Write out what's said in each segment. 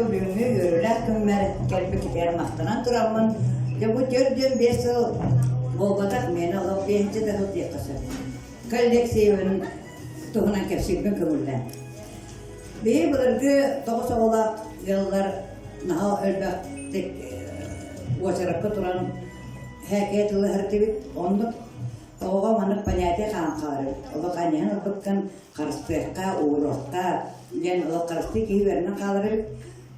Бу бүгүҥҥү үөрүүлээх күммэр кэлбиккитигэр махтанан тураммын, дьэ бу 45 сыл буолбатах миэнэ олох биэһинчэ да сыл диэххэ сөп. Коллекциябын туһунан кэпсиирбин көҥүллээн. Биһи былыргы тоҕус оҕолоох ыаллар наһаа элбэхтик уочаракка туран һээкэйэ тылыһар этибит. Оннук оҕоҕо маннык понятие хаалан хаалар эбит. Олох анньыһан ылбыккын харыстыахха, ууруохха диэн олох харыстыы киһи үөрэнэн хаалар эбит.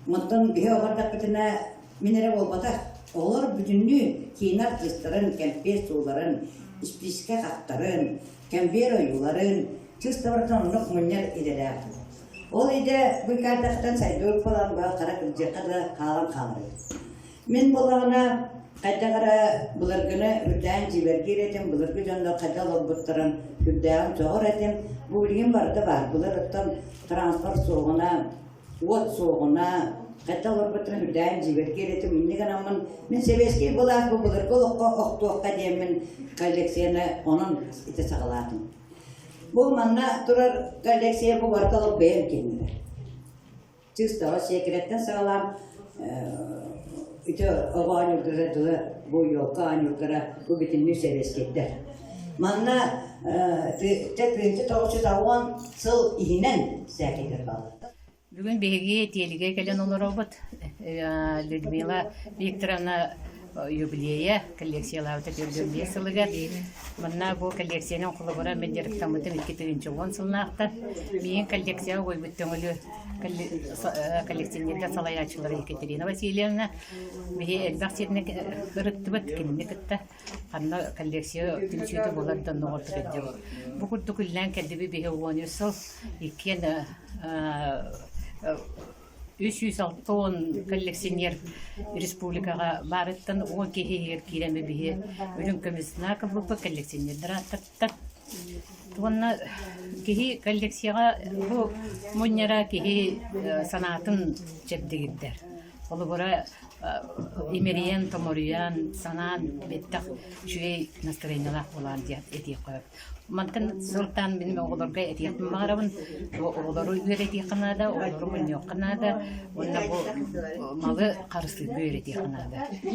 Онтон биһи оҕо эрдэхпитинэ мин эрэ буолбатах, оҕолор бүтүннүү киинэ артыыстарын, кэмпиэт сууларын, испиискэ хахтарын, кэмбиэр ойууларын, чыыс табартан оннук мунньар идэлээх. Ол идэ быыкаардахтан сайдыбыт буолан хара кырдьыахха да хаалан хаалар эбит. Мин буоллаҕына хайдах эрэ былыргыны үрдээн дьиибэргиир этим, былыргы дьоннор хайдах олорбуттарын үрдээҕин сөҕөр этим. Бу билигин барыта баар. Былыр оттон транспорт суоҕуна, уот суоҕуна хайдах олорбуттарын үрдээн дьиибэргиир этим. Инньэ гынаммын мин сэбиэскэй былаас бу былыргы олоххо охтуохха диэммин коллекцияны онон ити саҕалаатым. Бу манна турар коллекция бу барыта олох бэйэм киэннэрэ. Чыыстаҕа сиэкирэттэн саҕалаан ити оҕо оонньуурдара дылы бу елка оонньуурдара бу бүтүннүү сэбиэскэйдэр. Манна 1990 сыл иһинэн сээкэйдэр бааллар. Бүгүн биһиги Тиэлигэ кэлэн олоробут. Людмила Викторовна юбилейа коллекциялаабыта 45 сылыгар. Манна бу коллекциянан холобура мен дьарыктаммытым 2010 сыллаахтан. Миигин коллекцияҕа угуйбут төҥүлү коллекционердар салайааччылара Екатерина Васильевна. Биһи элбэх сиринэн ырыттыбыт кинини кытта. Ханна коллекция түмсүүтэ буолар да онно оҕордук илдьэбит. Бу курдук үллээн кэллибит биһи 13 сыл иккиэн 360 коллекционер республикаҕа баарыттан 10 киһи иһигэр киирэн биһи үрүҥ көмүс знак ылбыппыт коллекционердар ааттартан. Уонна киһи коллекцияҕа бу мунньара киһи санаатын чэбдигирдэр. Холобура имэрийэн-томоруйан, санаан бэттэх үчүгэй настроениелаах буолаан диэн этиэххэ сөп. Мантан сылтаан мин оҕолорго этиэхпин баҕарабын, оҕолору үөрэтиэххэ наада, оҕолору мунньуохха наада уонна бу малы харыстыырга үөрэтиэххэ наада.